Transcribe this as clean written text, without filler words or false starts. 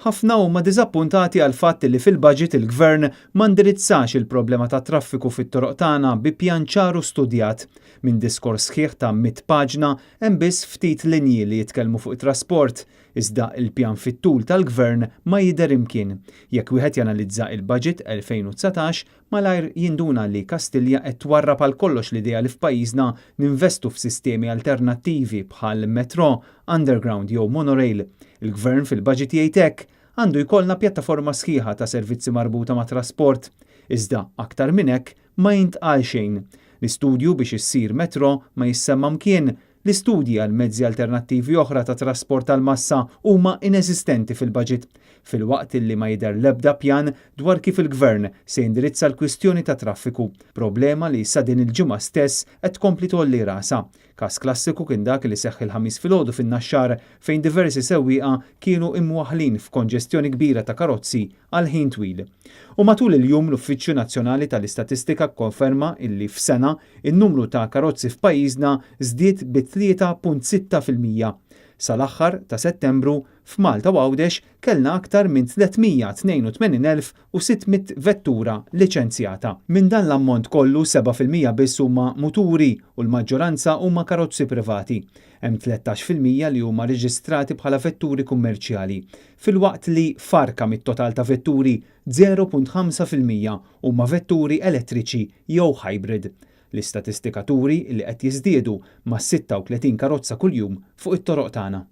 Ħafna huma diżappuntati għall-fatt li fil-budget il-Gvern ma ndirizzax il-problema tat-traffiku fit-toroq tagħna bi pjan ċar u studjat. Minn diskors sħiħ ta' 100 paġna hemm biss ftit linji li jitkellmu fuq it-trasport, iżda il-pjan fit-tul tal-Gvern ma jidher imkien. Jekk wieħed janalizza il-budget 2019, malajr jinduna li Kastilja qed twarrab għal kollox l-idea li f'pajjiżna ninvestu f'sistemi alternattivi bħal metro, underground jew monorail. Il-Gvern fil-budget jgħid hekk: għandu jkollna pjattaforma sħiħa ta' servizzi marbuta ma' trasport. Iżda aktar minn hekk ma jintqal xejn. L-istudju biex issir metro ma jissemma mkien. L-istudji għal mezzi alternattivi oħra ta' trasport tal-massa huma ineżistenti fil-budget, filwaqt li ma jidher l-ebda pjan dwar kif il-Gvern se jindirizza l-kwistjoni ta' traffiku, problema li sa din il-ġimgħa stess qed tkompli tgħolli rasha. Kas klassiku kien dak li seħħ il-Ħamis filgħodu fin-Naxxar, fejn diversi sewwieqa kienu imwaħlin f'konġestjoni kbira ta' karozzi għal ħin twil. U matul il-jum l-Uffiċċju Nazzjonali tal-Istatistika kkonferma illi f'sena in-numru ta' karozzi f'pajjiżna żdied bi 3.6%. Sal-aħħar ta' Settembru, f'Malta u Għawdex kellna aktar minn 382,600 vettura liċenzjata. Minn dan l-ammont kollu, 7% biss huma muturi u l-maġġoranza huma karozzi privati. Hemm 13% li huma reġistrati bħala vetturi kummerċjali, filwaqt li farka mit-total ta' vetturi, 0.5%, huma vetturi elettriċi jew hybrid. L-istatistika turi li qed jiżdiedu ma' 36 karozza kuljum fuq it-toroq tagħna.